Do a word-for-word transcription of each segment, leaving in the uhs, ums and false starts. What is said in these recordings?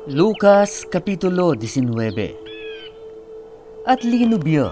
Lucas Kapitulo disinwebe. At linub ya,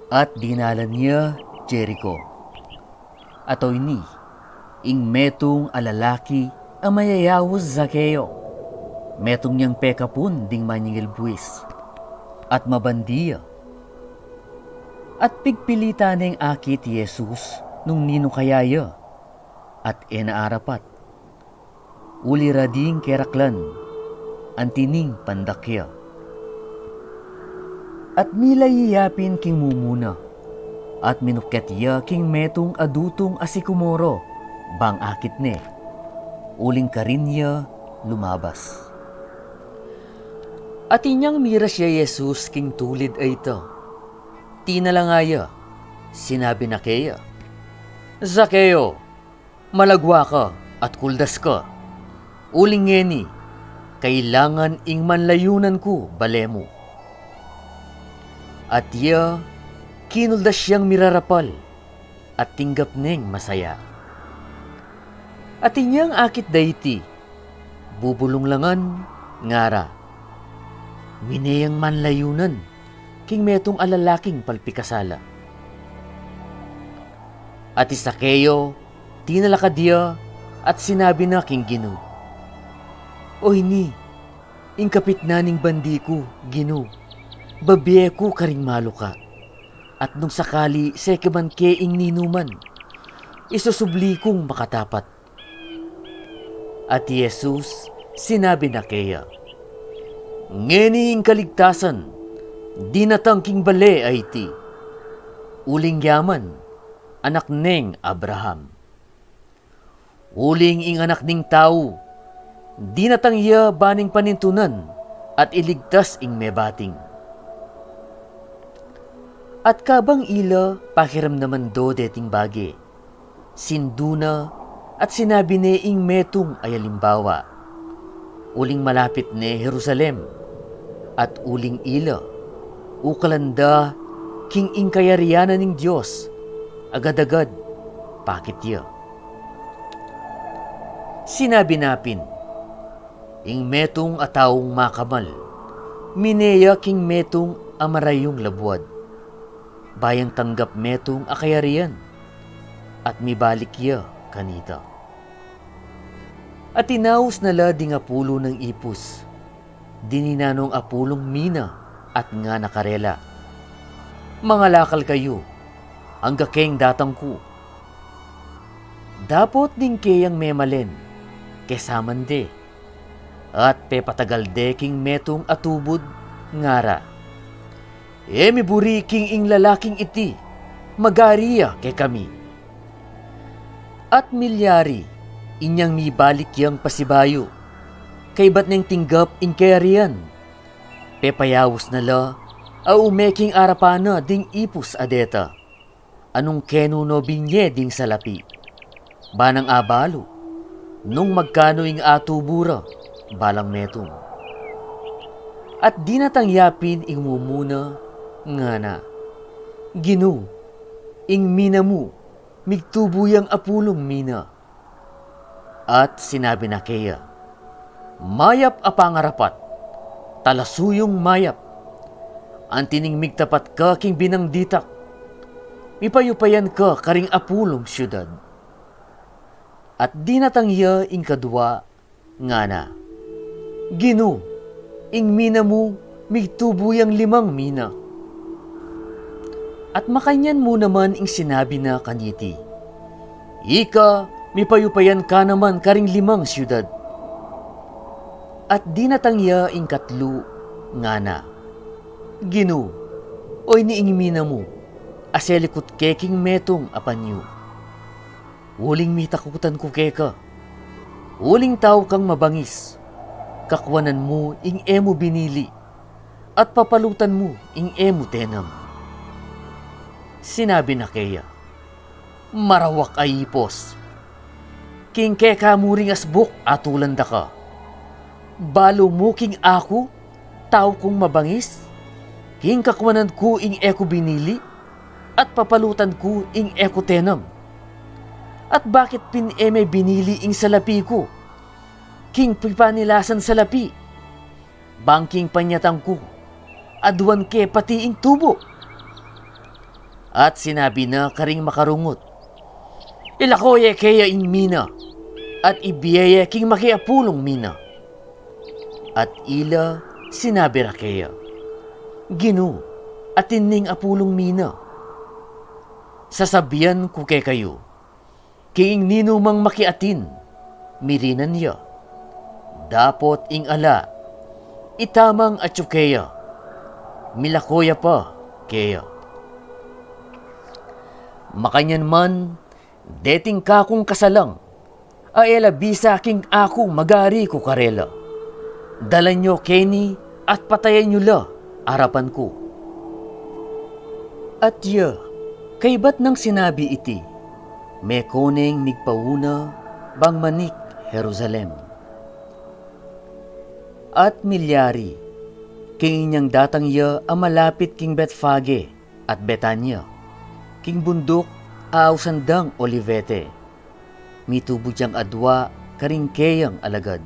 at dinalan ya Jerico. At oyni, ing metung a lalaki a mayayaus Zakeo, metung yang pekapun ding manyingil buis, at mabandi ya. At pigpilitan neng akit i Jesus nung ninu kaya ya, at e na arapat. Uli ra ding keraklan, anti ning pandak ya. At milayi ya pin king mumuna, at minukyat ya king metung a dutung a sikomoro bang akit ne, uling karin ya lumabas. At inyang miras ya Jesus king tulid a ita, tinalanga ya, sinabi na keya, "Zakeo, malagwa ka at kuldas ka, uling ngeni, kailangan ing manlayunan ku bale mu." At ya, kinuldas yang mirarapal, at tinggap neng masaya. At inyang akit da iti, bubulung la ngan, ngara, mine yang manlayunan king metung a lalaking palpikasala. At i Zakeo, tinalakad ya, at sinabi na king Ginu, "Oyni, ing kapitnan ning bandi ku, Ginu, babie ku karing maluka, at nung sakali sekiban ke ing ninuman, isusubli kung makatapat." At i Jesus, sinabi na keya, "Ngeni ing kaligtasan dinatang king bale a iti, uling ya man anak neng Abraham. Uling ing Anak ning Tau, dinatang ya ba ning panintunan at iligtas ing mebating." At kabang ila pakiramdaman do deting bage, sindu na at sinabi ne ing metung a alimbawa, uling malapit ne Jerusalem, at uling ila, ukalan da king ing kayarian na ning Dios, agad-agad pakit ya. Sinabi na pin, ing metung a taung makamal, mine ya king metung a marayung labuad, ba yang tanggap metung a kayarian, at mibalik ya kanita. At tinaus na la ding apulu nang ipus, dinan nong apulung mina, at ngana karela, "Mangalakal kayu, angga keng datang ku. Dapot ding keyang memalen kesaman de, at pepatagal de king metung a tubud, ngara, 'E mi buri king ing lalaking iti, magari ya kekami.' At milyari, inyang mibalik yang pasibayu, kaybat neng tinggap ing kayarian, pepayaus na la a ume king arapan na ding ipus a deta, a nung kenu no binye ding salapi, ba nang abalu nung magkanu ing atubu ra balang metung." At dinatang ya pin ing mumuna, ngana, "Ginu, ing mina mu migtubu yang apulung mina." At sinabi na keya, "Mayap a pangarapat, talasuyung mayap, anti ning migtapat ka king binang ditak, mipayupayan ka karing apulung siudad." At dinatang ya ing kadua, ngana, "Ginu, ing mina mu migtubu yang limang mina." At makanyan mu naman ing sinabi na kaniti, "Ika, mipayupayan ka naman karing limang siudad." At dinatang ya ing katlu, ngana, "Ginu, oyni ing mina mu, a selikut ke king metung a panyu. Uling mitakutan ku keka, uling tau kang mabangis, kakuanan mu ing e mu binili, at papalutan mu ing e mu tenam." Sinabi na keya, "Marawak a ipus, king keka mu ring asbuk atulan da ka, balu mu king aku, tau kung mabangis, king kakuanan ku ing e ku binili, at papalutan ku ing e ku tenam. At bakit pin e me binili ing salapi ku king pipanilasan salapi, bang king panyatang ku aduan ke pati ing tubu?" At sinabi na karing makarungut, "Ilako ye keya ing mina, at ibie ye king makiapulung mina." At ila sinabi ra keya, "Ginu, atin ning apulung mina. Sasabian ku kekayu, king ninumang makiatin, mirinan ya. Dapot ing ala, itamang atyu keya, milako ya pa keya. Makanyan man, deting kakung kasalang, a e la bisa king aku magari ku karela, dalan yu keni at patayan yu la arapan ku." At ya, kaybat nang sinabi iti, meko neng migpauna bang manik Jerusalem. At milyari, king inyang datang ya a malapit king Betfage at Betania, king bunduk a ausan dang Olivete, mitubud yang adua karing keyang alagad.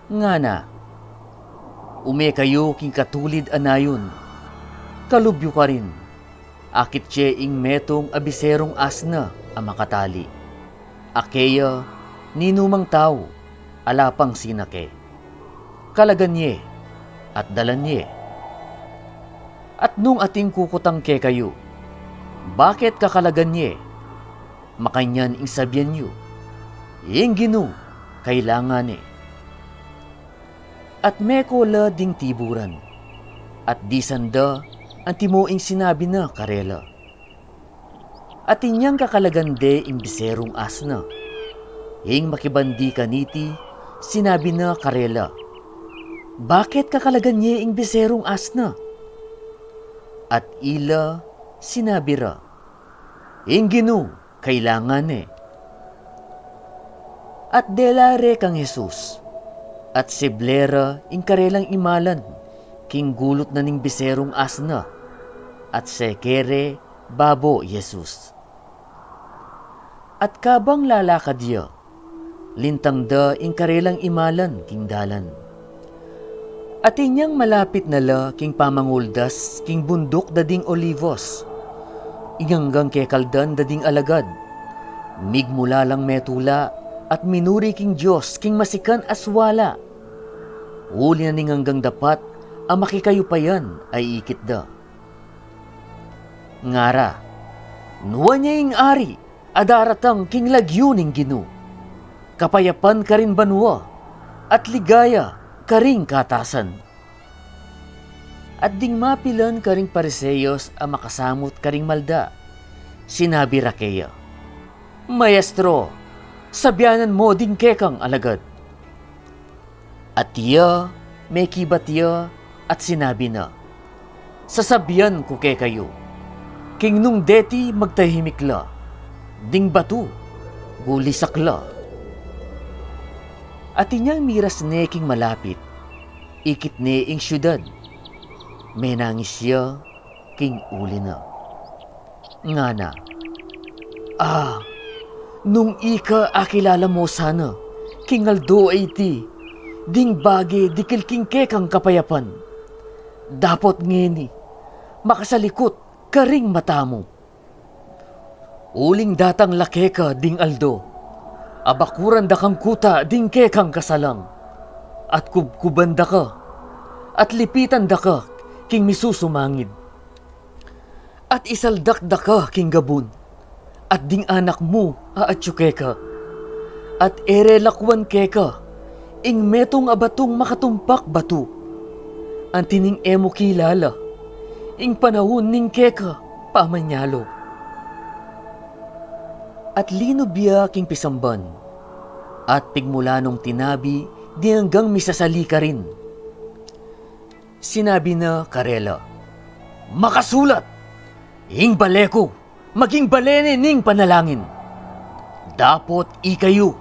Ngana, "Ume kayu king katulid a nayun, kalub yu karin, akit ye ing metung a biserung asna a makatali, a keya ninumang tau, ala pang sinake. Kalagan ye, at dalan ye. At nung ating kukutang kekayu, bakit kakalagan ye, makanyan ing sabian yu, 'Ing Ginu kailangan ne.'" At meko la ding tiburan, at disan da antimo ing sinabi na karela. Atin yang kakalagan de ing biserung asna. Ing makibandi kaniti, sinabi na karela, "Bakit kakalagan ye ing biserung asna?" At ila sinabi ra, "Ing Ginu kailangan ne." At dela re kang Jesus, at sible ra ing karelang imalan king gulut na ning biserung asna, at seke re babo Jesus. At kabang lalakad ya, lintang da ing karelang imalan king dalan. Atin yang malapit na la king pamanguldas king bunduk da ding Olivos, ing anggang kekaldan da ding alagad, migmula lang metula at minuri king Dios king masikan a suala, uli na ning anggang dapat a makikayupayan a iikit da. Ngara, "Nuan ya ing Ari a daratang king lagyu ning Ginu! Kapayapan karing banua, at ligaya karing katasan!" At ding mapilan karing Pariseyos a makasamut karing malda, sinabi ra keya, "Maestro, sabianan mo ding kekang alagad." At iya mekibat ya at sinabi na, "Sasabian ku kekayu, king nung deti magtahimik la, ding batu gulisak la." At inyang miras ne king malapit, ikit ne ing siudad, menangis ya king uli na. Ngana, "Ah, nung ika akilala mo sana king aldo a iti ding bage dikil king kekang kapayapan, dapot ngeni makasalikut karing mata mu. Uling datang la keka ding aldo, abakuran da kang kuta ding kekang kasalang, at kubkuban da ka, at lipitan da ka king misusumangid, at isaldak da ka king gabun, at ding anak mu a atyu keka, at e re lakuan keka ing metung a batung makatumpak batu, anti ning e mu kilala ing panaun ning keka pamanyalo." At linub ya king pisamban, at pigmula nung tinabi ding anggang misasali karin, sinabi na karela, "Makasulat, 'Ing bale ku maging bale ne ning panalangin.' Dapot ikayu,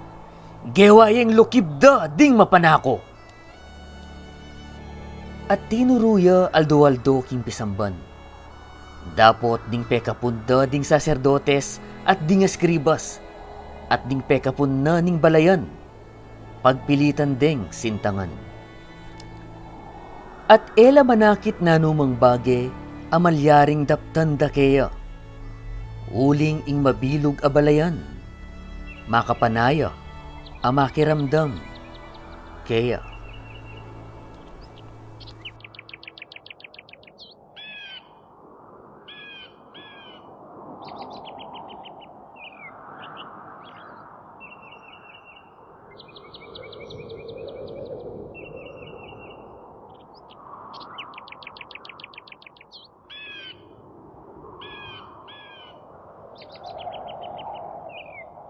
gewa yeng lukib da ding mapanako." At tinuru ya aldo-aldo king pisamban. Dapot ding pekapun da ding saserdotes at ding eskribas, at ding pekapun na ning balayan, pagpilitan deng sintangan. At e la manakit nanumang bage a malyaring daptan da keya, uling ing mabilug a balayan, makapanaya a makiramdam keya.